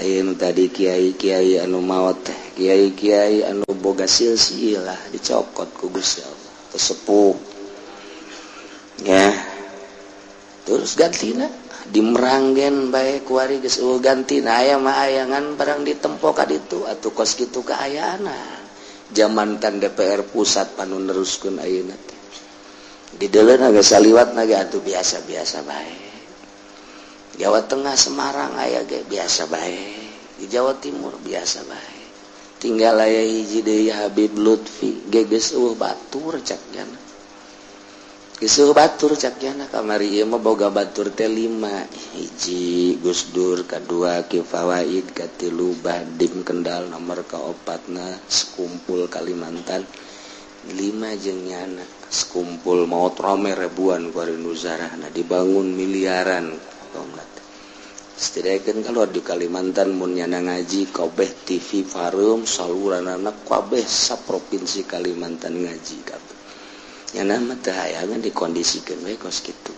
Aya nu tadi kiai-kiai anu maot teh, kiai-kiai anu boga silsilah dicokot ku Gusti Allah. Sepuh ya, terus gantina di Meranggen bae kuari geus eueuh gantina, aya mah aya, ngan barang ditempo ka ditu atuh kos kitu kaayaana. Zaman tan DPR pusat panu neruskeun ayeuna teh di deuleuna geus saliwat ge atuh biasa-biasa bae. Jawa Tengah, Semarang aya ge biasa bae, di Jawa Timur biasa bae. Tinggal aya hiji deui, Habib Lutfi ge geus eueuh batur cak jana, geus eueuh batur cak jana. Kamari ieu mah boga batur teh lima: hiji Gus Dur, kadua Ki Fawaid, katilu Badim Kendal, nomor kaopatna sekumpul Kalimantan, lima jeung nyana. Sekumpul maot rame ribuan kuari nu zarahna, dibangun miliaran. Setidaknya kalau di Kalimantan mun nyana ngaji kabeh TV pareum, saluran anak kabeh sa provinsi Kalimantan ngaji kabeh. Nyana mah teu hayangan dikondisikeun we kos kitu.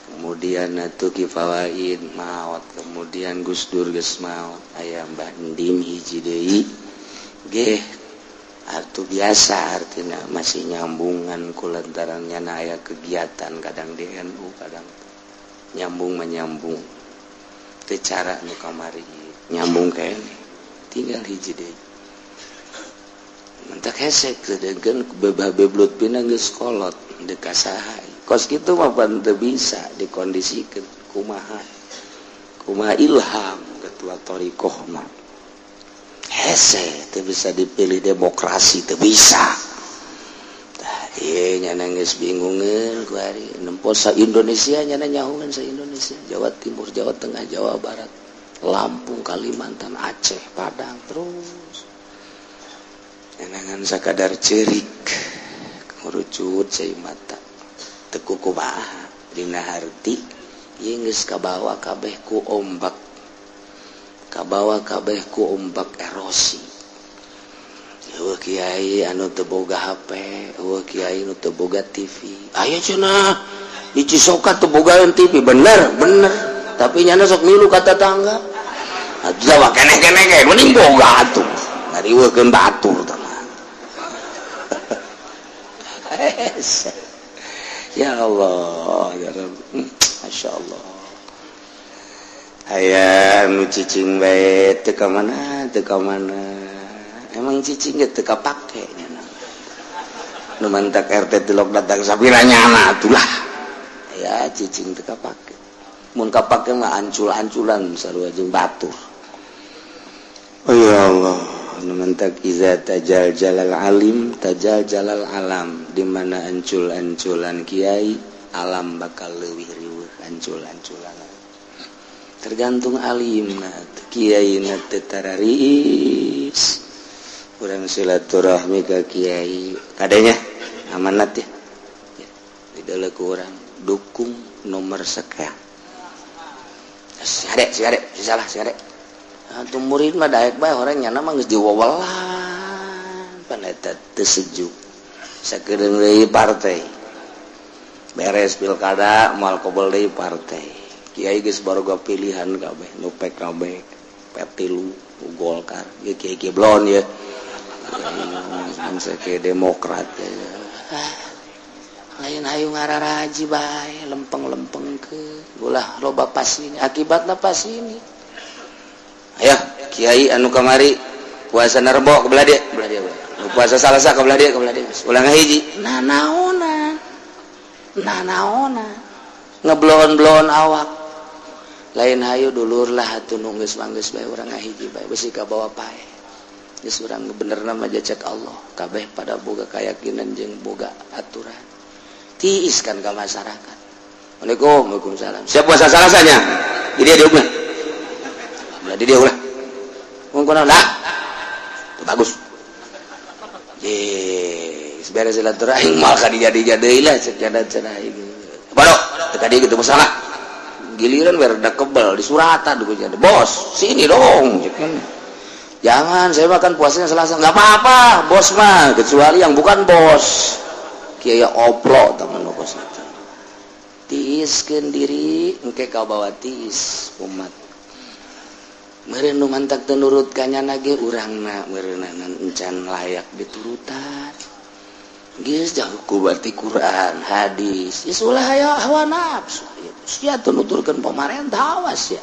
Kemudian atuh Ki Fawaid maot, kemudian Gus Dur geus maot, aya Mbah Ndim hiji deui ge atuh biasa, artinya masih nyambungan ku lantaran nyana aya kegiatan kadang di NU, kadang nyambung menyambung teu cara nu kamari nyambung kene. Tinggal hiji deui mentak hesek, sedengkeun Habib Lutfi geus kolot deuk saha. Kos kitu mah pan teu bisa dikondisikeun. Kumaha kumaha ilham ketua thoriqoh mah hese, teu bisa dipilih demokrasi, teu bisa. Tah ieu nyana geus bingungeun kuari nempo sa Indonesia, nyana nyahoan sa Indonesia, Jawa Timur, Jawa Tengah, Jawa Barat, Lampung, Kalimantan, Aceh, Padang, terus ngan sakadar cerik ngurucut cai mata teu kumaha. Dina harti ieu geus kabawa kabeh ku ombak, kabawa kabeh ku ombak erosi. Eueuh kiai anu teu boga HP, eueuh kiai anu teu boga TV. Aya cenah di Cisoka teu bogaeun TV, bener bener, tapi nyana sok milu ka tetangga. Atuh jawa keneh-keneh ge mending boga atuh. Ngariweuhkeun batur tah. Ya Allah, ya Rabb. Masya Allah. Aya nu cicing bae teu ka mana, teu ka mana. Emang cicing ge teu kapake nya. Nu mantak RT tilok datang sapira nyana atulah. Ya cicing teu kapake. Mun kapake mah ancul-anculan sarua jeung batur. Oh ya Allah, nu mantak iza tajal jalal alim tajal jalal alam, di mana ancul-anculan kiai, alam bakal leuwih riweuh ancul-anculan. Tergantung alim kiai na teu tararis. Urang silaturahmi ka kiai kadenya amanat ya, ya di ku urang dukung nomor sekian. Si ade, si ade, si salah, si ade. Atuh murid mah daek bae, orang nyana mah geus diwawelan pan eta teu sejuk. Sakedeung deui partai beres pilkada, moal kobel deui partai. Kiai geus baroga pilihan kabeh, nu PKB, P3, Golkar ya, kiai kiai blon ya, bangsa kiai Demokrat ya. Ah, lain hayu ngararaji bae, lempeng-lempeng ke ulah loba pas ini, akibatna pas ini. Ayo kiai anu kamari puasa Rebo ke belah dia, belah dia. Nu puasa Salasa ke belah dia, ke belah dia. Ulah ngahiji nah naona nah naona ngeblon-blon awak. Lain hayu dulur lah atuh, nu geus manggeus bae, urang ngahiji bae besi ka bawa pae. Geus urang bener nama cek Allah kabeh pada boga keyakinan jeung boga aturan, tiis kan ka masyarakat. Assalamualaikum. Waalaikumsalam. Siap puasa Salasanya jadi dia ulah belah dia ulah. Mun kunaon lah itu bagus. Ye, beres silaturahim moal ka dijadi-jadi lah cek cenah aing. Bodoh, teu ka dieu gitu masalah. Giliran rada kebel di suratan, "Bos, sini dong." "Jangan, saya makan puasanya Selasa." "Nggak apa-apa, bos mah, kecuali yang bukan bos." Kiai oplo teman bos itu. Tiiskeun diri, engke kabawa tiis umat. Meureun nu mantak teu nurut ka nyana ge urangna meureunna encan layak diturutan. Geus jauh ku berarti Quran, hadis. Geus ulah aya hawa nafsu. Sia teu nuturkeun pamarentah awas ya.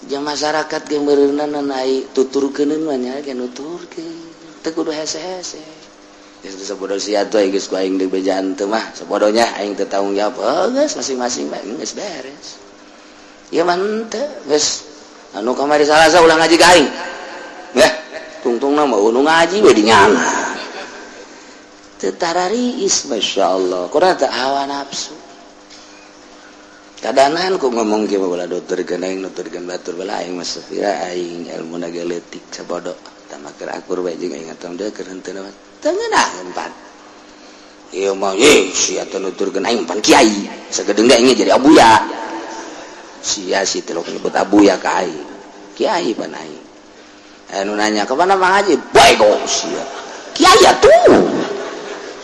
Jeung masyarakat ge meureunna ai tuturkeuneun mah nya ge nuturkeun. Teu kudu hese-hese. Geus sabodo sia tuh geus ku aing dibejaan teu mah sabodonya aing teu tanggung jawab. Oh, geus masing-masing bae geus beres. Ieu mah henteu geus anu kamari Salasa ulah ngaji ka aing. Yah, tungtungna mah nu ngaji we di nyana. Teu tarariis masyaallah. Kurang teu hawa nafsu. Kadanan ku ngomong kieu mah ulah nuturkeun aing nuturkeun batur bala aing mah sapira aing ilmuna ge leutik sabodo. Tah keur akur bae jeung aing atuh deui keur henteu mah teu ngeunaheun pan. Ieu mah ye sia teh nuturkeun aing pan kiai. Sagedeung ge aing jadi abuya. Sia si teh nyebut abuya ka aing. Kiai pan aing. Anu nanya ka mana Mang Haji? Bae sia. Kiai atuh.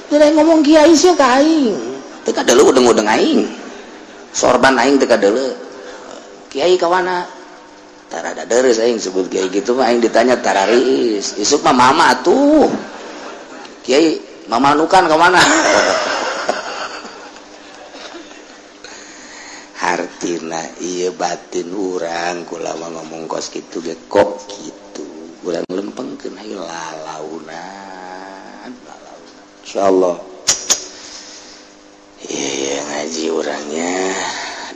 Teu ngomong kiai sia ka aing. Teu kadeuleu udeng-udeng aing. Sorban aing teu kadeuleu. Kiai ka mana? Tarada deres aing sebut kiai gitu mah aing ditanya tarariis. Isuk mah mama atuh. Kiai mamanukan ka mana? Hartina ieu batin urang kula mah ngomong kos kitu ge kok kitu. Urang lempengkeun hayu lalaunan. Lalaunan. Insyaallah. Iya ngaji urangnya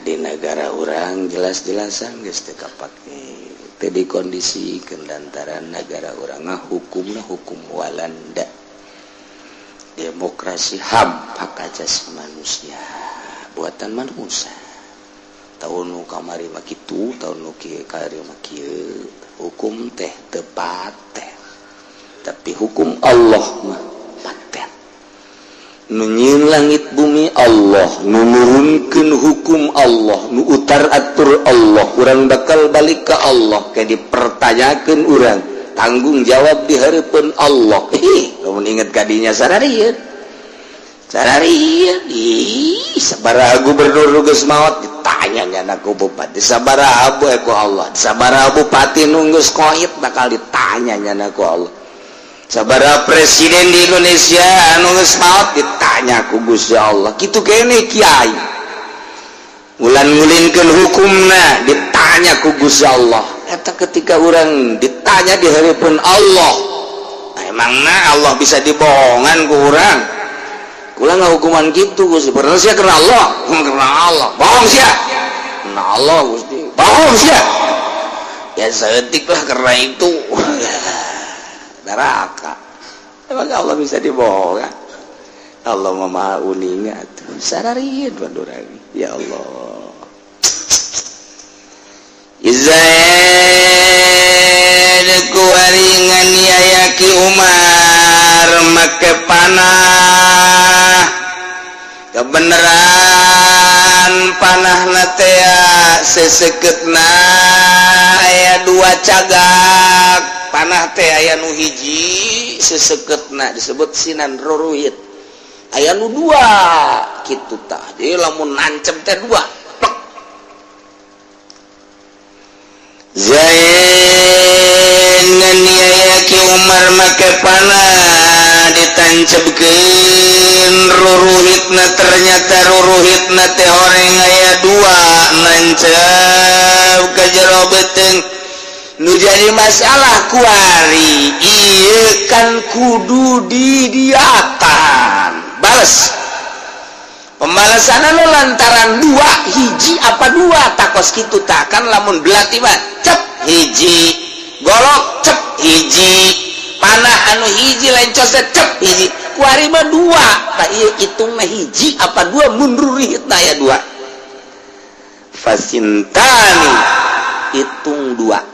di negara urang jelas-jelasan geus teu kapake. Teu dikondisikeun lantaran negara urang mah hukumna hukum Walanda. Demokrasi HAM, hak asasi manusia, buatan manusia. Tahun nu kamari mah kitu, tahun nu kieu kamari mah kieu. Hukum teh teu paten. Tapi hukum Allah mah paten. Nu nyieun langit bumi Allah, nu nurunkeun hukum Allah, nu utar atur Allah, urang bakal balik ka Allah, ke dipertanyakeun urang, tanggung jawab di hareupeun Allah. Ih, lamun inget ka dinya sararieun. Sararieun, ih, sabaraha gubernur nu geus maot ditanya nyana ku bupati, sabaraha bae ku Allah, sabaraha bupati nu geus koit bakal ditanya nyana ku Allah. Sabaraha presiden di Indonesia anu geus maot ditanya ku Gusti Allah. Kitu kene kiai. Ulan ngulinkeun hukumna ditanya ku Gusti Allah. Eta ketika urang ditanya di hareupeun Allah, emangna Allah bisa dibohongan ku urang? Kula ngahukuman kitu Gusti. Bener sia karena Allah, karena Allah. Bohong sia. Karena Allah Gusti. Bohong sia. Ya saeutik lah karena itu. Neraka. Emang Allah bisa dibohongan? Allah mah maha uninga atuh. Sararieun pandurang. Ya Allah. Izaid kuaringan ya Ki Umar make panah. Kebenaran panahna teh seseketna aya dua cagak. Panah teh aya nu hiji seseketna disebut sinan ruruhit. Aya nu dua kitu tah. Jadi lamun nancep teh dua. Plek. Zain nganiaya Ki Umar make panah ditancepkeun ruruhitna, ternyata ruruhitna teh horeng aya dua nancep ka jero beuteung. Nu jadi masalah kuari ieu kan kudu didiakan. Bales pembalasan anu lantaran dua hiji apa dua takos kitu takkan lamun belati mah cep hiji golok cep hiji panah anu hiji lencosna cep hiji kuari mah dua tah ieu hitungna hiji apa dua mun rurihitna aya dua fasintani hitung dua.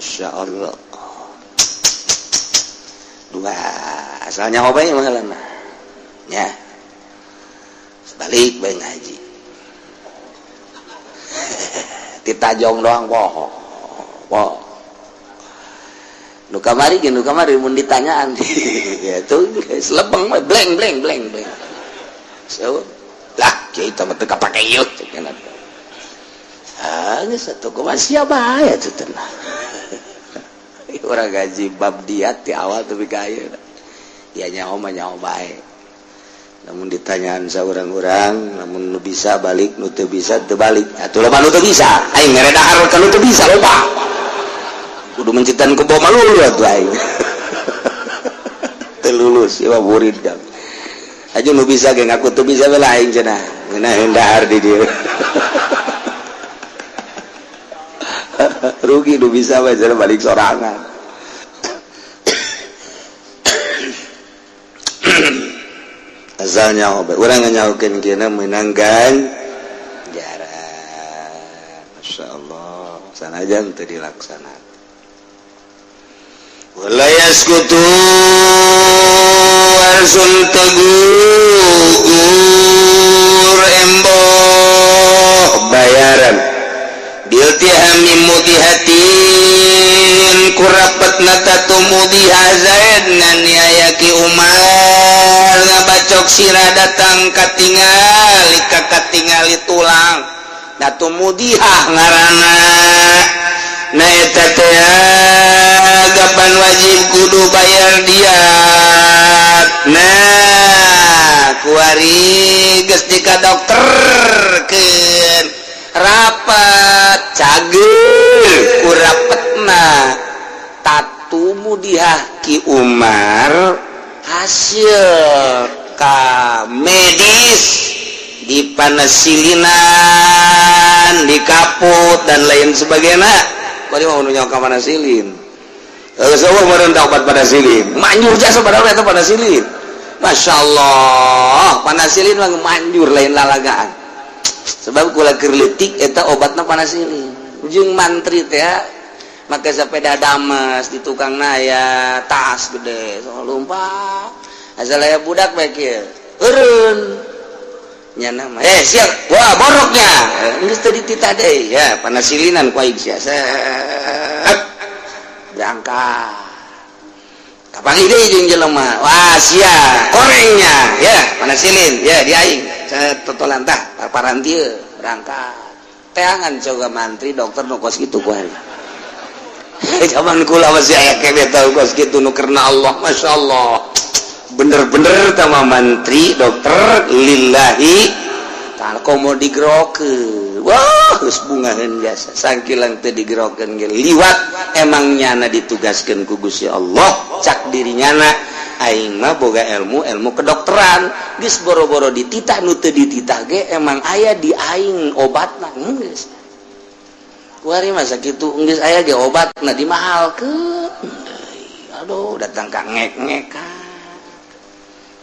Masya Allah dua asalnya apa ya mahalana ya sebalik bae ngaji ditajong doang boh boh nu kamari ge nu kamari mun ditanyaan ya tuh geus lebeng we bleng bleng bleng bleng so lah kiai teh mah teu kapake ieu cenah. Ah, geus atuh kumaha sia bae atuh tenang. Urang gaji bab diat di awal tapi ka ayeuna. Ya nyaho mah nyaho bae. Namun ditanyaan saurang-urang, lamun nu bisa balik, nu teu bisa teu balik. Atuh loba nu teu bisa. Aing mere dahar ka nu teu bisa loba. Kudu mencitan ku bawa malulu atuh aing. Teu lulus ieu mah murid kan. Aja nu bisa ge ngaku teu bisa we aing cenah. Ngeunaheun dahar di dieu. Rugi nu bisa we cenah balik sorangan. Asal nyaho bae urang nyahokeun kieu meunang ganjaran. Masyaallah, sanajan teu dilaksanakan. Wala yaskutu arsun tegugur emboh bayaran biltihami mudihatin kurapatna tatumudiha zaid nganiaya Ki Umar ngabacok sirah datang katingali ka katingali tulang natumudihah ngaranna. Nah eta teh gapan wajib kudu bayar diat. Nah kuari geus dika dokterkeun rapat cager kurapetna tatumudiha Ki Umar hasil ka medis di panesilinan di kaput dan lain sebagainya. Bari mau nunjuk ka panasilin. Geus eueuh meureun obat panasilin. Manjur jasa padahal eta panasilin. Masya Allah, panasilin mah manjur lain lalagaan. Sebab kula keur leutik eta obatna panasilin. Jeung mantri teh make sepeda damas di tukang naya tas gede so lompat. Asal aya budak bae kieu. Eureun. Nyana mah siap. Wah, boroknya. Geus teu dititah deui ya, panasilinan ku aing sia. Set. Berangkat. Kapanggih deui jeung jelema. Wah, sia, korengnya ya, panasilin ya di aing. Set totolan tah parparan dieu berangkat. Teangan coba mantri dokter nu kos kitu ku aing. Zaman kula masih aya keneh tau kos kitu nu karena Allah, masyaallah. Bener-bener sama mantri dokter lillahi ta'ala komo digerokeun. Wah, geus bungaheun jasa. Sangkilang teu digerokeun ge liwat emang nyana ditugaskeun ku Gusti Allah cak diri nyana aing mah boga ilmu ilmu kedokteran geus boro-boro dititah nu teu dititah ge emang aya di aing obatna geus. Kuari mah sakitu geus aya ge obatna dimahalkeun. Aduh, datang ka ngek-ngekan.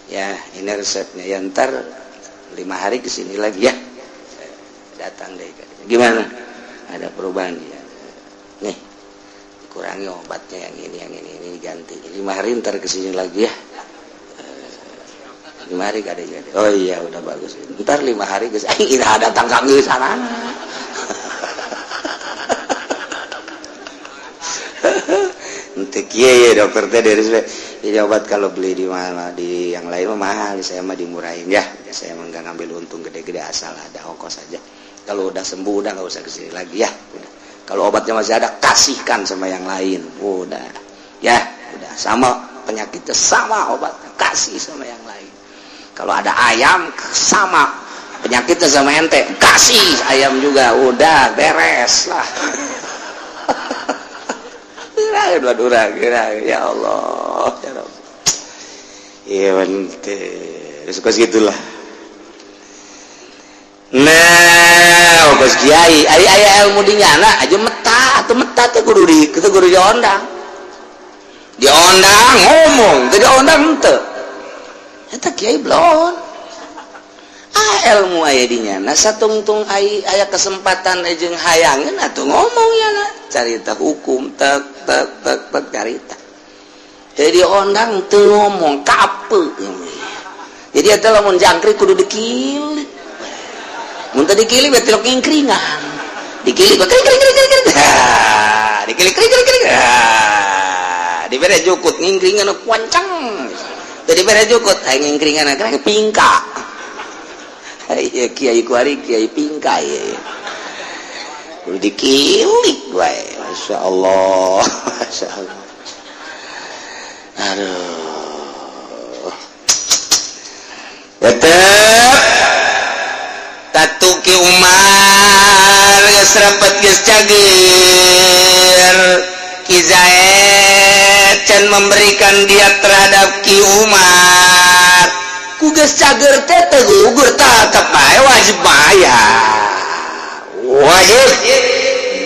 Ya, ini resepnya. Ya ntar 5 hari kesini lagi ya. Datang deh. Gimana? Ada perubahan ya? Nih, dikurangi obatnya yang ini, ini diganti. 5 hari ntar kesini lagi ya. 5 hari gak ada. Oh iya, udah bagus. Ntar 5 hari guys. Aing ira datang ka geus sana. Untuk kieu ya dokter teh dari ini obat kalau beli di mana di yang lain mah mahal, saya mah dimurahin ya. Saya emang nggak ngambil untung gede-gede, asal ada ongkos saja. Kalau udah sembuh udah nggak usah kesini lagi ya. Udah. Kalau obatnya masih ada kasihkan sama yang lain. Udah ya, udah sama penyakitnya sama obatnya kasih sama yang lain. Kalau ada ayam sama penyakitnya sama ente kasih ayam juga, udah beres lah. Ya Allah, ya Rabb. Iya suka segitulah. Nah, kos kiai, ai aya ilmu di nyana aja meta atau meta teh kudu di kitu kudu diondang. Diondang ngomong, teu diondang henteu. Eta kiai blon. Ah ilmu aya di nyana satungtung ai aya kesempatan jeung hayangeun atuh ngomong ya na. Carita hukum tek tek tek tek carita. Jadi diondang teu ngomong kape. Jadi eta lamun jangkrik kudu dikilik. Mun teu dikilik berarti tilok ngingkringan. Dikilik kring kring kring kring. Dikilik kring kring kring. Dibere jukut ngingkringan kuancang. Teu dibere jukut aing ngingkringan kring pingka. Iya kiai kuari kiai pingka ieu. Kudu dikilik wae. Masya Allah, Masya Allah. Aduh. Tetep tatu Ki Umar geus rapet, geus cageur. Ki Zaid can memberikan dia terhadap Ki Umar. Ku geus cager teh teu gugur, tetep bae wajib bayar. Wajib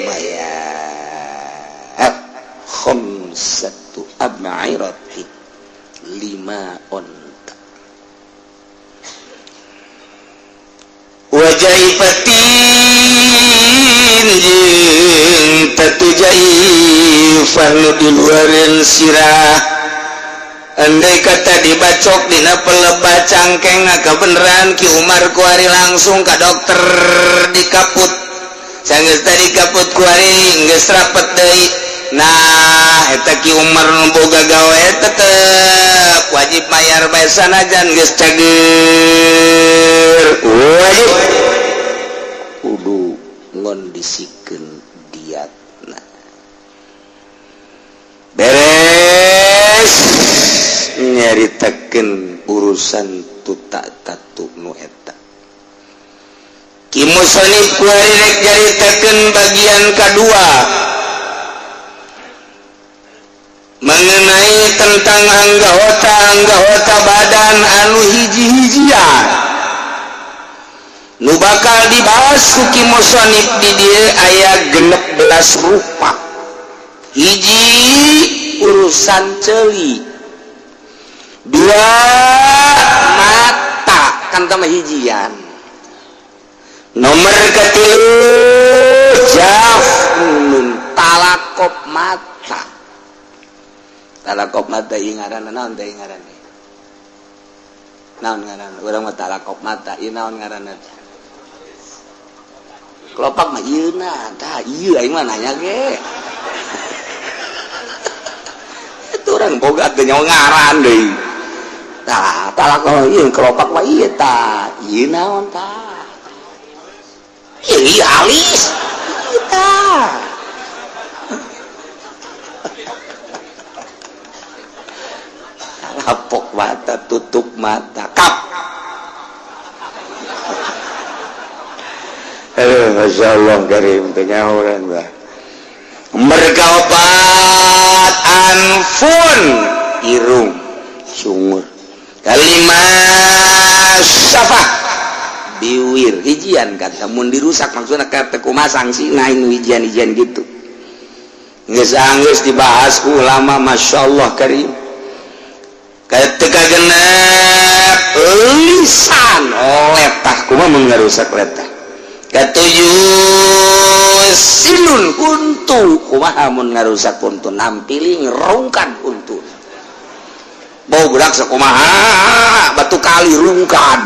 bayar. Khamsatu ab'iratin, 5 onta. Wajaifatin jeung tatu jaifah nu diluareun sirah. Andai kata dibacok dina pelebah cangkeng, kebeneran Ki Umar kuari langsung ka dokter dikaput. Sanggeus tadi kaput kuari geus rapet deui. Nah, eta Ki Umar nu boga gawe tetep wajib bayar bae sanajan geus cager. Wajib kudu ngondisikeun diatna. Beres nyaritakeun urusan tutak tatu nu eta. Ki musonif kuari rek nyaritakeun bagian kedua mengenai tentang anggota-anggota badan anu hiji-hijian nu bakal dibahas ku Ki musonif. Di dieu aya 16 rupa. Hiji, urusan ceuli. Dua, mata, kan sama hijian. Nomor ketilu, jafnun, talakop mata. Talakop mata ieu ngaranna naon teh? Ngaranna naon? Ngaranna urang mah talakop mata, ieu naon ngaranna? Kelopak mah ieu na tah ieu. Aing mah nanya ge itu orang boga teh nyawa ngaran deui. Tah, talakop ieu, kelopak mah ieu. Tah, ieu naon tah? Ieu, ieu alis ieu tah. Lapok mata, tutup mata, kap. Aduh, Masya Allah karim, teu nyahuran bah. Mereka opat, anfun, irung, sungur. Kalima, syafah, biwir, hijian kata mun dirusak, maksudna kata kumaha sanksi nu hijian-hijian gitu. Geus anggeus dibahas ku ulama, Masya Allah karim. Ketika genep, lisan, oh, letah, kumaha mun ngarusak letah. Ketujuh, sinun, kuntu, kumaha mun ngarusak kuntu, nampiling rungkan kuntu. Bau budak sakumaha batu kali rungkan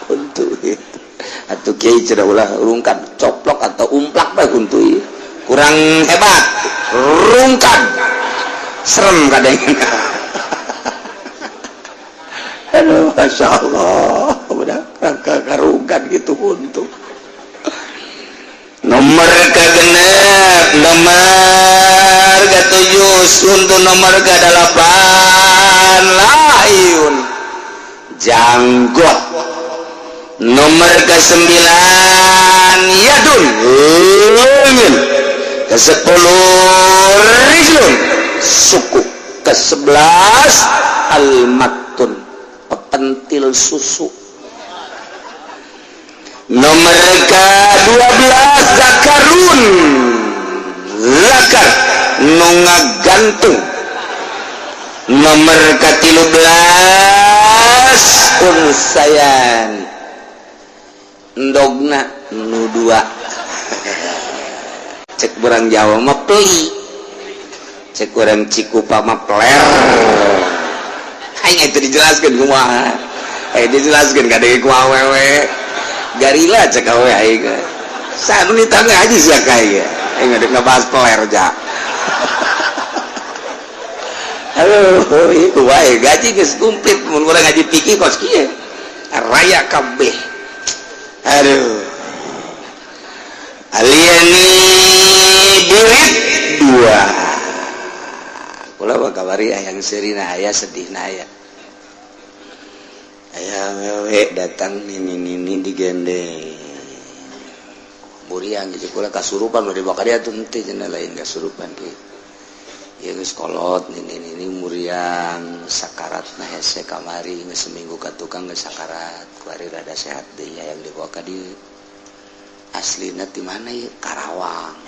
kuntu itu. Atuh kiai cenah ulah rungkan, coplok atau umplak bae kuntu ieu. Kurang hebat, rungkan. Serem kadang. Aduh, Masya Allah, udah karungkan gitu untuk nomor kegenep, nomor ketujuh, untuk nomor ke-8, layun, janggot. Nomor ke-9, yadun, leungeun. Ke-10, rijlun, suku. Ke-11, almatun, pentil susu. Nomor ke-12, zakarun, zakar nu ngagantung. Nomor ke-13, unsayan, endogna nu dua. Cek urang Jawa mah peli, cek urang Cikupa mah peler. Aing itu dijelaskan kumaha, dijelaskan kadang kumaha wewe garila cek awe aing sanu ditanya aja sih kayak aing udah ngebahas peler ja. Aduh, itu wae gaji geus komplit mun urang ngaji fikih kos kieu raya kabeh. Aduh. Aliani birit dua. Kula mah kamari hayang seurina aya, sedihna aya. Aya awewe datang nini-nini digendeng. Muriang gitu kula kasurupan nu dibawa ka dia tuh henteu cenah, lain kasurupan kieu. Ieu geus kolot nini-nini muriang sakaratna hese kamari, geus seminggu ka tukang geus sakarat, kuari rada sehat deui hayang dibawa ka dieu. Aslina ti mana ieu? Karawang.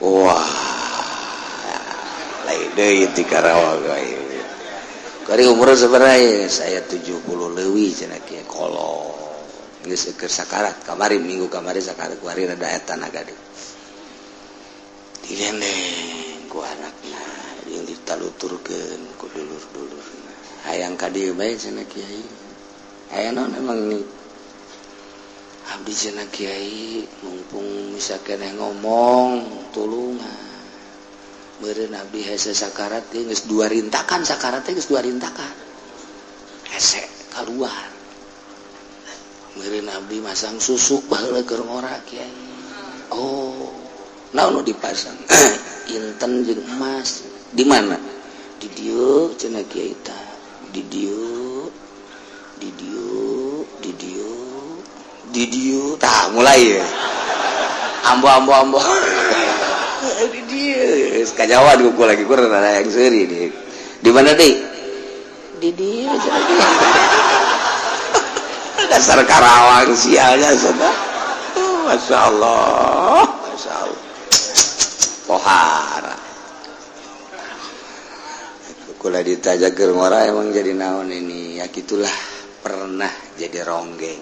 Wah, lain deui ti Karawang wae. Kuari umur sabaraha ieu? Saya 70 leuwih cenah kieu kolot. Geus keur sakarat kamari, minggu kamari sakarat, kuari rada eta naga deui. Digendeng ku anakna jeung ditaluturkeun ku dulur-dulurna. Hayang ka dieu bae cenah kiai. Aya naon emang nih? Abdi cenah kiai mumpung bisa keneh ngomong tulungan. Meureun abdi hese sakarat ieu geus dua rintakan, sakarat teh geus dua rintakan. Hese kaluar. Meureun abdi masang susuk baheula keur ngora kiai. Oh, naon nu dipasang? Inten jeung emas. Di mana? Di dieu cenah kiai tah. Di dieu, di dieu, di dieu, di dieu. Tah mulai ya. Ambo ambo ambo. Di dieu. Kajawan ku lagi kurang ada yang seuri nih. Di mana deui? Di dieu cenah kiai. Dasar Karawang sialnya sudah. Oh, Masya Allah, Masya Allah. Pohara. Kula ditaja keur ngora emang jadi naon ini ya, gitulah, pernah jadi ronggeng.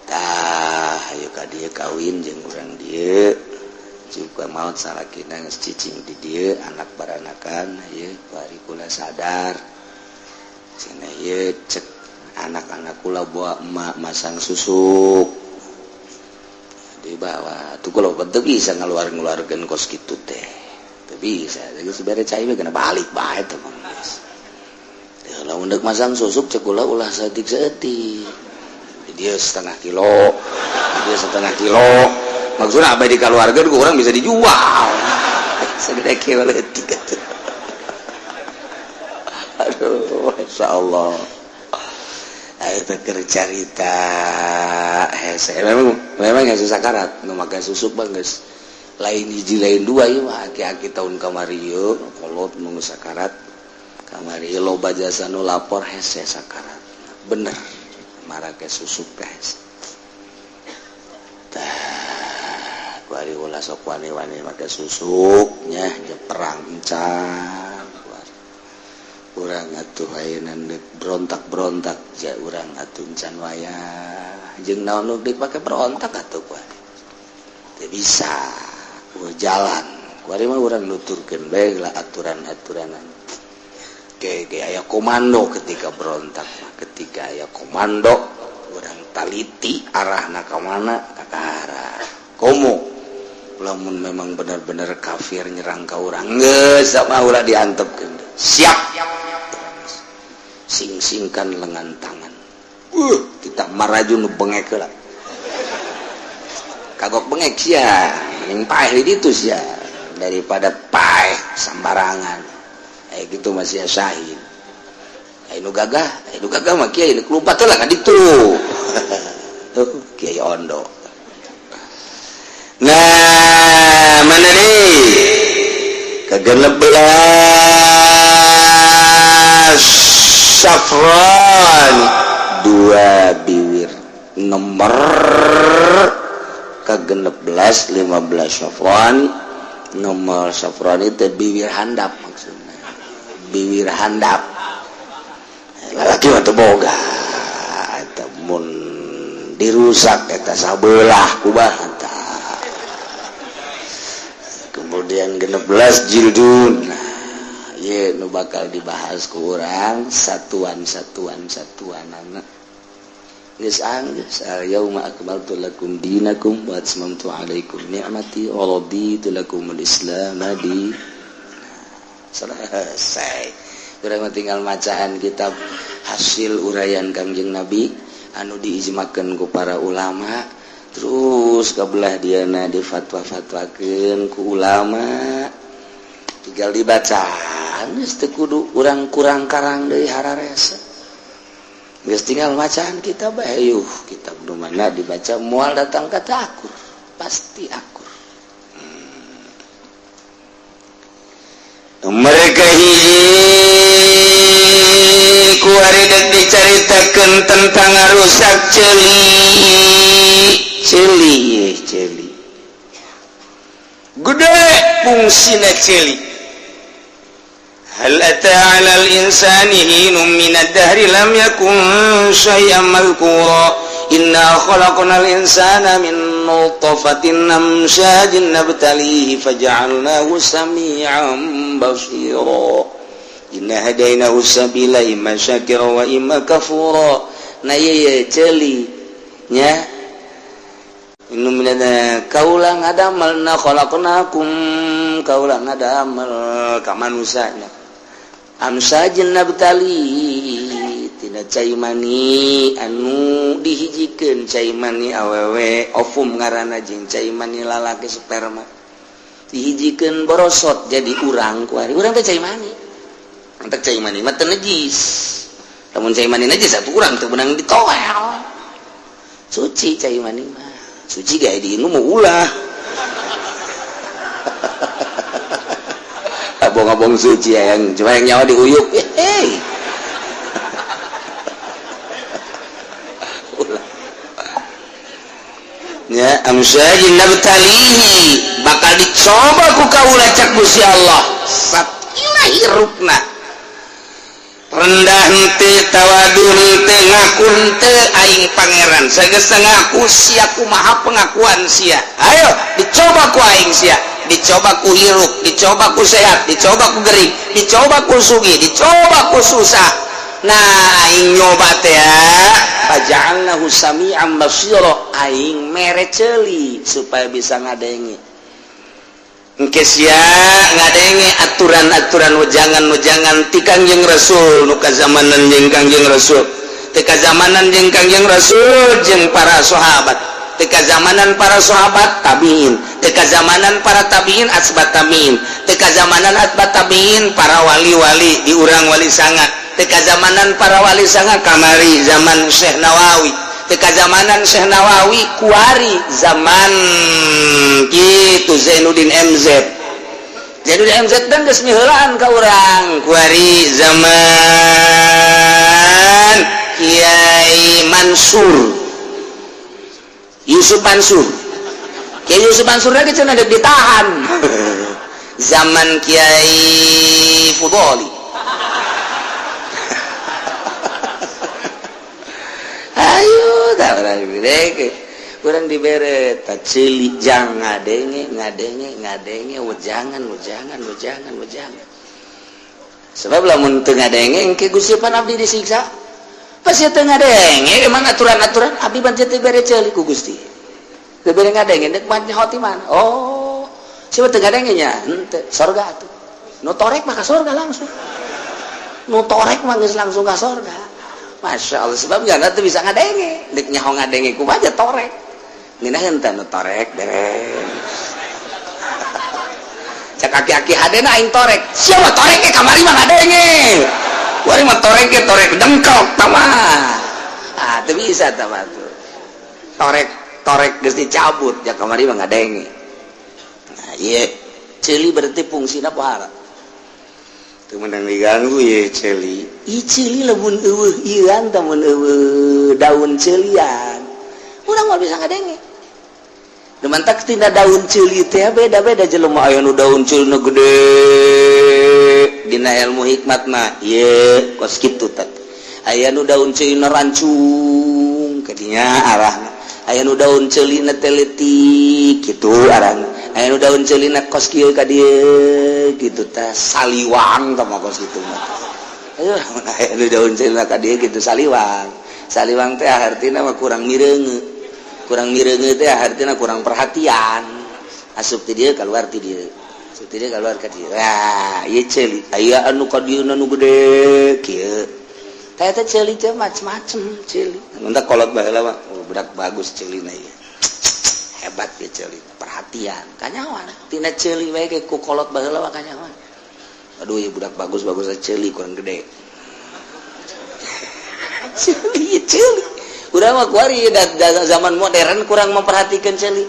Tah ayo ka dieu kawin jeung urang dieu juga maut salakina geus cicing di dieu, anak baranakan ieu. Bari kula sadar cenah ieu, cek anak-anak kula bawa emak masang susuk dibawa tuh. Kalau teu bisa ngaluar-ngaluarkeun kos kitu teh, teu bisa. Geus bere cai we kena balik bae teh mah geus. Lamun deuk masang susuk, cek kula ulah saeutik-saeutik, dia setengah kilo, dia setengah kilo, maksudnya apa dikaluarkeun ku urang bisa dijual segede kilo leutik atuh. Aduh, Masya Allah. Ayo teh keur carita hese, memang memang hese sakarat nu make susuk mah geus lain hiji lain dua. Ieu mah aki-aki tahun kamari ieu kolot nu sakarat kamari, loba jasa nu lapor hese sakarat bener marake susuk teh hese. Tah kuari ulah sok wani-wani make susuk nya, jeung perang encan. Urang atuh ayeuna deuk berontak-berontak ja urang atuh encan wayah jeung naon nu dipake berontak atuh kuari teu bisa. Ulah jalan kuari mah urang nuturkeun bae lah aturan-aturanan ge ge aya komando. Ketika berontak mah, ketika aya komando urang taliti arahna ka mana, ka arah komo. Lamun memang benar-benar kafir nyerang ka urang geus sama ulah diantepkeun, siap sing-singkan lengan tangan, kita maraju nu bengek heula, kagok bengek sia ning paeh di ditu sia daripada paeh sambarangan. Eh, gitu masih syahid. Aya nu gagah, aya nu gagah mah kiai nu lumpat lah ka ditu. Kiai Ondo. Nah, mana nih ke-16 Safron dua biwir nomor ke-16 15 Safron nomor Safron itu biwir handap, maksudnya biwir handap lalaki mah teu boga eta, mun dirusak eta sabelah kumaha tah. Kemudian 16 jildun. Nah, ye nu bakal dibahas ku urang satuan-satuan satuan anak geus anggeus al yauma akmaltu lakum dinakum wa atmamtu alaikum ni'mati wa raditu lakumul islam di. Selesai. Urang mah tinggal macaan kitab hasil uraian Kangjeng Nabi anu diijmakeun ku para ulama. Terus kabelah diana difatwa-fatwakeun ku ulama, tinggal dibaca geus teu kudu urang kurang karang deui hararese, geus tinggal bacaan kita bae. Yuh, kitab nu mana dibaca moal datang kata akur, pasti akur. Mereka hiji ku ari dek dicaritakeun tentang ngarusak ceuli. Ceuli ye, ceuli gede fungsina ceuli. Hal ata 'alal insani hinum minad dahri lam yakun syai'an madhkura. Inna khalaqnal insana min nutfatin amsyajin nabtalihi faja'alnahu sami'an basira. Inna hadainahu sabila imma syakira wa imma kafura. Nah, ieu ye ceuli nya. Inna minana kaula ngadamel na khalaqnakum, kaula ngadamel ka manusanya amsajin nabtali tina cai mani anu dihijikeun, cai mani awewe ovum ngaranna jeung cai mani lalaki sperma dihijikeun, borosot jadi urang. Kuari urang teh cai mani. Entek cai mani mah teu najis. Lamun cai mani najis atuh urang teu meunang ditoel. Suci cai mani mah, suci gak diinum mau ulah abong-abong suci yang cuma yang nyawa diuyuk. Hei, ya amsyajin nabtalihi, bakal dicoba ku kaula cak Gusti Allah. Sakieu hirupna rendah henteu, tawadu henteu, ngaku henteu aing pangeran. Sageus ngaku sia, kumaha pengakuan sia? Ayo dicoba ku aing sia, dicoba ku hirup, dicoba ku sehat, dicoba ku gering, dicoba ku sugih, dicoba ku susah. Nah, aing nyoba teh faja'alnahu sami'an basira, aing mere ceuli supaya bisa ngadenge. Engke sia ngadenge aturan-aturan, wejangan-wejangan ti Kangjeng Rasul nu kazamanan jeung Kangjeng Rasul, teu kazamanan jeung Kangjeng Rasul jeung para sahabat, teu kazamanan para sahabat tabiin, teu kazamanan para tabiin asbat tabiin, teu kazamanan asbat tabiin para wali-wali di urang Wali Sanga, teu kazamanan para Wali Sanga kamari zaman Syekh Nawawi, teu kazamanan Syekh Nawawi kuari zaman gitu Zainuddin MZ. Zainuddin MZ dan geus miheulaan ka urang kuari zaman Kiai Mansur, Yusuf Mansur. Kiai Yusuf Mansur lagi cenah dek ditahan zaman Kiai Fudoli. Ayo tak kurang dibere tak ceuli jang ngadenge ngadenge ngadenge wejangan wejangan wejangan wejangan. Sebab lamun teu ngadenge engke Gusti pan abdi disiksa. Pasti teu ngadenge emang aturan-aturan abdi ban teu bere ceuli ku Gusti. Teu bere ngadenge dek mah nyaho ti mana? Oh, siapa teu ngadenge nya? Henteu, sorga atuh. Nu torek mah ka sorga langsung. Nu torek mah geus langsung ka sorga. Masya Allah, sebab jangan tuh bisa ngadenge, dek nyaho ngadenge ku aja torek. Ngeunaheun teh nu torek beres. Cak aki-aki hadena aing torek. Siapa torek ke kamari mah ngadenge. Kuari mah torek ke torek dengkok tama. Ah, teu bisa tama tuh. Torek torek geus dicabut ya kamari mah ngadenge. Nah, ieu ceuli berarti fungsina pohara. Teu meunang diganggu ye ceuli. Ih ceuli lamun eueuh ieuan tah mun eueuh daun ceulian. Urang moal bisa ngadenge. Lumantak tina daun ceuli teh beda-beda jelema, aya nu daun ceulina gede dina ilmu hikmat mah ieu kos kitu tah. Aya nu daun ceulina rancung kadinya arahna. Aya nu daun ceulina teh leutik kitu arahna. Aya nu daun ceulina kos kieu ka dieu kitu tah, saliwang tah mah kos kitu mah. Ayo aya nu daun ceulina ka dieu kitu saliwang. Saliwang teh artina mah kurang mireunge. Kurang mireunge teh artina kurang perhatian. Asup ti dieu keluar ti dieu. Asup ti dieu keluar ka dieu. Nah, ieu ceuli. Aya anu ka dieu nu gede kieu. Tah eta ceuli teh macem-macem ceuli. Mun teh kolot baheula mah, oh, budak bagus ceulina ieu. Hebat ya ceuli, perhatian kanyawan tina ceuli wae ge ku kolot baheula mah kanyawan. Aduh ya budak bagus-bagus ceuli kurang gede. Ceuli ceuli udah mah kuari zaman modern kurang memperhatikan ceuli.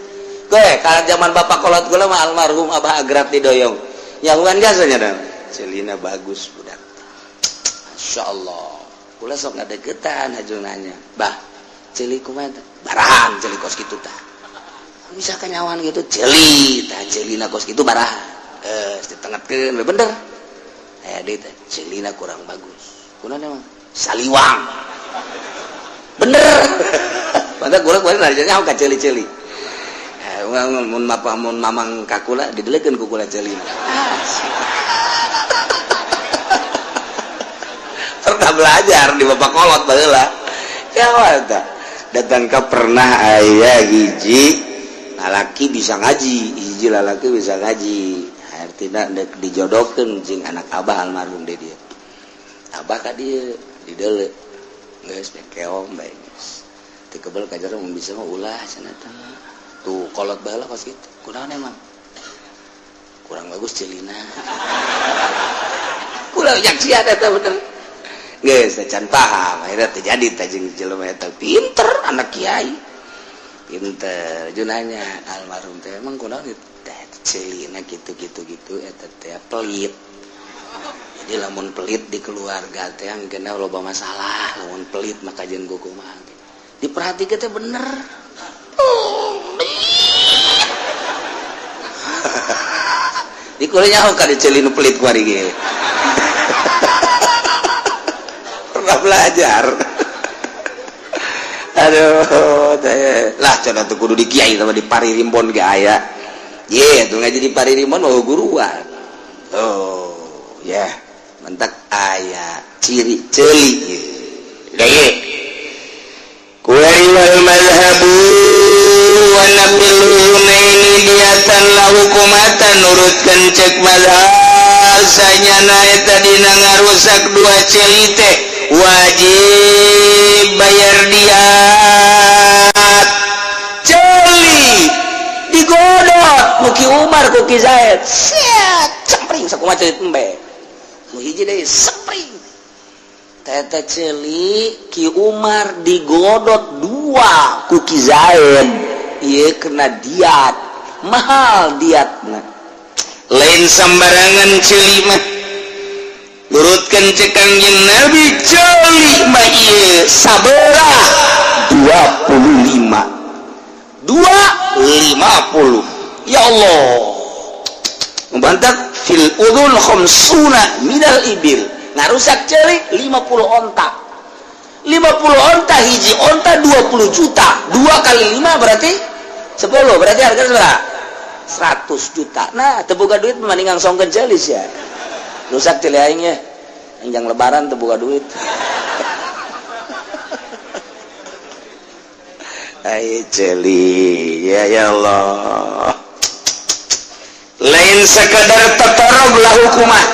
Gue kalau zaman bapak kolot gue mah almarhum Abah Agrab didoyong nyahuan gasanya dah celina bagus budak. Masya Allah kula sok ngadeukeutan haju nanya, "Bah, ceuli kumaha?" Barahan ceuli kos kitu tah. Bisa kanyawan gitu ceuli tah, celina kos kitu barahan. Eh, ditengetkeun bener. Eh, deui teh celina kurang bagus. Kunaon emang? Saliwang. Bener. Padahal kula kuari nanya ka ceuli-ceuli. Eh, mun mapa mun mamang kakula didelekeun ku kula celina. Pernah belajar di bapak kolot baheula. Ya tah. Datang ke pernah aya hiji lalaki bisa ngaji, hiji lalaki bisa ngaji. Artinya dek dijodohkeun jeung anak abah almarhum deui dia. Abah ka dieu dideuleu. Geus keong bae geus. Teu kebel ka jero mun bisa mah ulah cenah teh. Tuh kolot baheula kos kitu. Kunaon emang? Kurang bagus celina. Kurang nyaksian eta bener. Geus can paham, akhirnya terjadi teh jeung jelema eta pinter anak kiai. Pinter junanya almarhum teh emang kunaon teh celina gitu-gitu gitu eta teh pelit. Jadi lamun pelit di keluarga teh engkeuna loba masalah, lamun pelit maka jeung kumaha. Diperhatikan teh bener. Di kuliah ka diceuli nu pelit kuari ge. Pernah belajar. Aduh, teh lah cenah teu kudu di kiai sama di Paririmbon ge aya. Ye, tuh ngaji di Paririmbon oh guruan. Oh, ya, yeah. Mentak aya ciri ceuli. Ye. Kuari wal mazhabu wa nabil hunaini diatan lahukumatan nurutkeun cek mazhab sanyana eta dina ngarusak dua ceuli teh wajib bayar diat. Ceuli digodot ku Ki Umar ku Ki Zaid. Siat cempring sakumaha ceuli embe. Nu hiji deui sempring. Tete ceuli Ki Umar digodot dua ku Ki Zaid. Ieu kena diat. Mahal diatna. Lain sembarangan ceuli mah. Nurutkeun cek Kangjeng Nabi ceuli mah ieu sabelah 25. 250. Ya Allah. Membantak fil udhun khamsuna minal ibil. Ngarusak ceuli 50 onta. 50 onta hiji onta 20 juta. 2 kali 5 berarti 10. Berarti harga berapa? 100 juta. Nah, teu boga duit mending ngangsongkeun ceuli sia. Rusak ceuli aing ya. Anjang lebaran teu boga duit. Ai ceuli, ya ya Allah. Lain sekadar tetorog lah hukumah.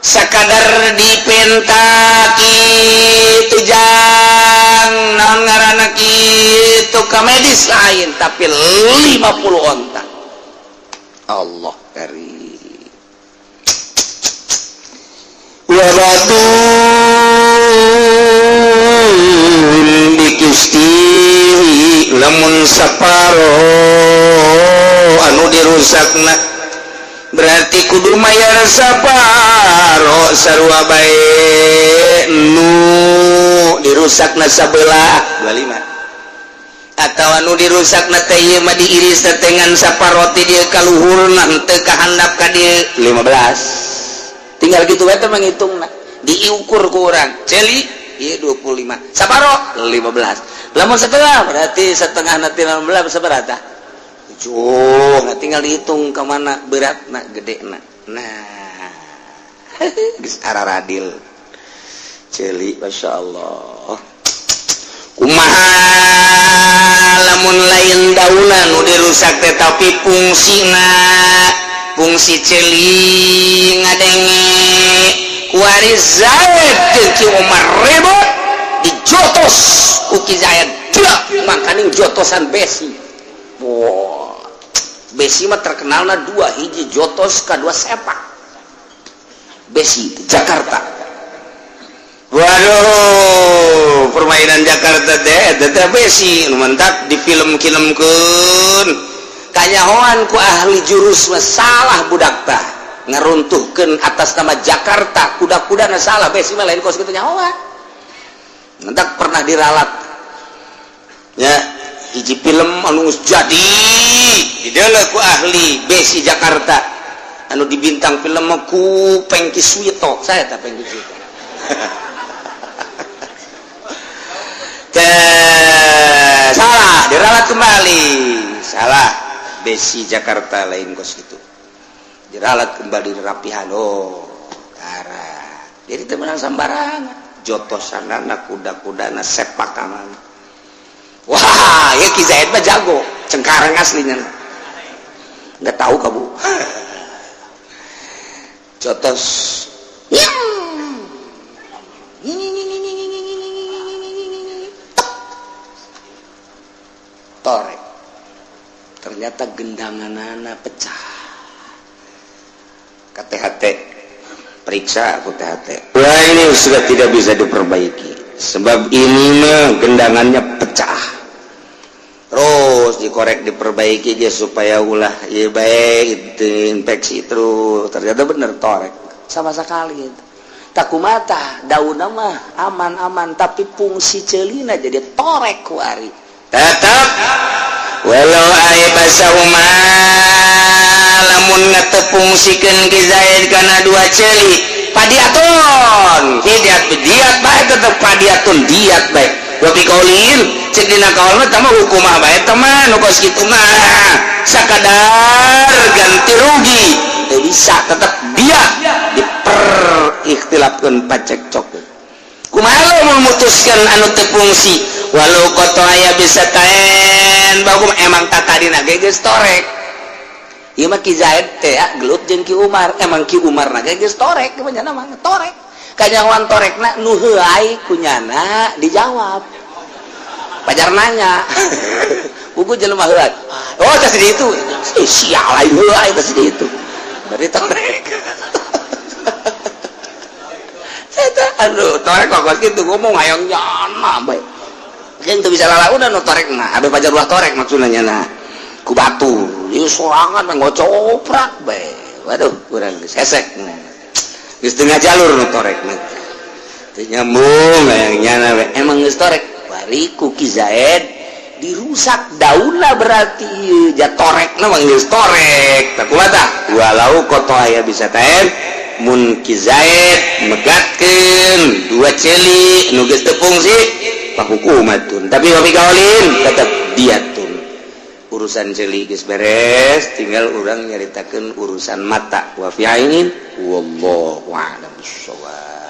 Sekadar dipenta kitu jang naon ngaranna kitu ka medis lain tapi 50 onta. Allah karim. Wa batun bikisti lamun saparo anu dirusakna berarti kudu mayar saparo sarua bae nu dirusakna sabelah 25 atau anu dirusakna teh ieu mah diiris teh ngan saparo ti dieu ka luhurna henteu ka handap ka dieu 15. Tinggal gitu we teh mangitungna diukur ku urang ceuli ieu 25 saparo 15 lamun setengah berarti setengah nanti 16 sabaraha 7. Nah, tinggal dihitung ke mana berat nak gede nak. Nah, geus araradil ceuli masya Allah. Kumaha lamun lain daunan nu dirusak teh tapi fungsina fungsi ceuli ngadenge kuari Zaid jeung Ki Umar ribut dijotos ku Ki Zaid makaning jotosan besi. Wah, Besi mah terkenalna dua, hiji jotos, kedua sepak. Besi Jakarta. Waduh, permainan Jakarta teh teh besi nu mentak di film-filmkeun. Kanyahoan ku ahli jurus mah salah budak tah. Ngeruntuhkeun atas nama Jakarta, kuda-kuda na salah, besi mah lain kos kitu nyahoan. Mentak pernah diralat. Ya, hiji film anu geus jadi dideuleu ku ahli besi Jakarta anu dibintang film mah ku Pengki Suwito. Saya tak Pengki Suwito. Teh, salah, diralat kembali. Salah, besi Jakarta lain kos itu. Diralat kembali, dirapihan. Oh, tara. Jadi teu meunang sambarangan. Jotosanana, kuda-kudana, sepakanana. Wah, ya Ki Zaid mah jago, Cengkareng aslinya. Nggak tahu kamu. Jotos. Ya. Ini torek. Ternyata gendangan pecah. KTHT periksa aku THT. Wah, ini sudah tidak bisa diperbaiki. Sebab ini mah gendangannya pecah. Terus dikorek, diperbaiki aja supaya ulah ya baik itu infeksi terus. Ternyata bener torek sama sekali itu. Takumata daun mah aman-aman, tapi fungsi celina jadi torek kuari. Tetap walau aibasahuma lamun ngatepungsikeun Ki Zaid kana dua ceuli padiatun diat diat bae, tetep padiatun diat bae. Wa bi qaulin, cek dina kaul mah tama hukumah bae teman nu kos kitu mah sakadar ganti rugi teu bisa, tetep dia diperikhtilafkeun, pacekcok. Kumaha memutuskan anu teu fungsi? Walau koto aya bisa taen bagus, emang tak tadi ge geus torek. Ieu mah Ki Zaid teh ya, gelut jeung Ki Umar. Emang Ki Umar na ge geus torek nya mah torek. Kanyahoan torekna nu heuay kunyana dijawab. Pajar nanya. Buku jelema heuay. Oh, tas di itu. Ih, sial lain heuay tas di itu. Berarti torek. Eta aduh torek kok kitu ngomong hayang nyana bae. Jeung teu bisa lalaunan nu torek mah. Abe pajar ulah torek maksudna nyana. Ku batu, ieu sorangan mah ngocoprak bae. Waduh, urang geus hesek. Geus tengah jalur nu torek mah. Teu nyambung hayang nyana we. Emang geus torek. Bari ku Ki Zaid dirusak daunna, berarti ieu ja torekna mah geus torek. Tah kumaha tah? Walau koto aya bisa taen mun Ki Zaid megatkeun dua ceuli nu geus teu fungsi pahukumatun, tapi wabi kaulin tetep diatun. Urusan ceuli geus beres, tinggal urang nyaritakeun urusan mata. Wa fi ainin, wallahu a'lam bissawab.